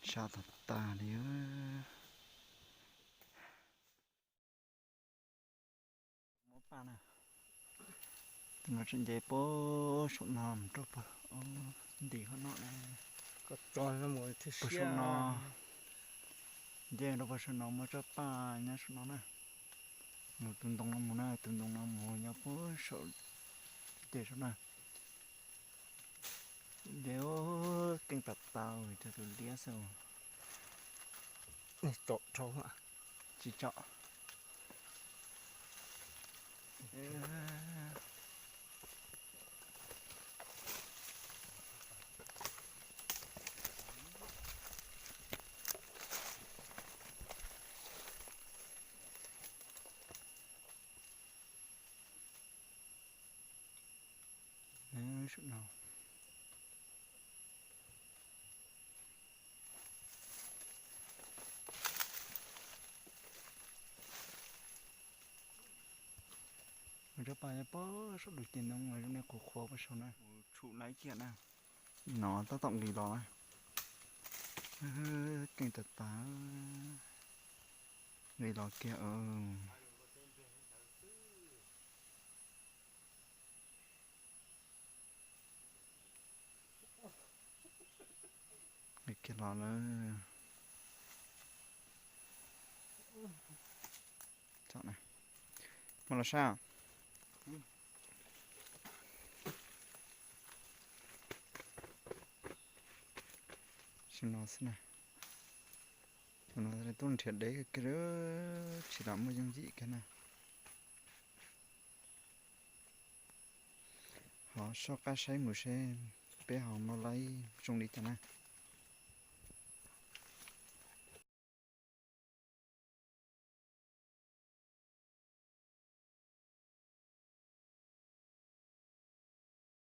Sab tag tag li. Muab paj na. Tus no tseem nce puag saum no mus rau puag ntim qhov no na. Puag saum no. Nce rau puag saum no muaj tsob paj nyob saum no na. Mus tus ntoo no mus na, tus ntoo no mus nyob puag saum tej saum na. Nce keej tas tas cov tus liab xwb. Tsis tsom. Mus tsob paj nyob puag saum dub ceg ntoo zoo li qhuav qhuav puag saum na. Mus tshum lawm kiag na. No tab tom nqis los na. Keej tas tas. Nqis los kiag. Nqis kiag los lawm. Muab los sab. Sim no xwb na. Tus no tub nrhiav deb kiag, tsis lam muaj yooj yim kiag na. Ho soj qab saib mus seb peb ho muaj laib zoo li cas na.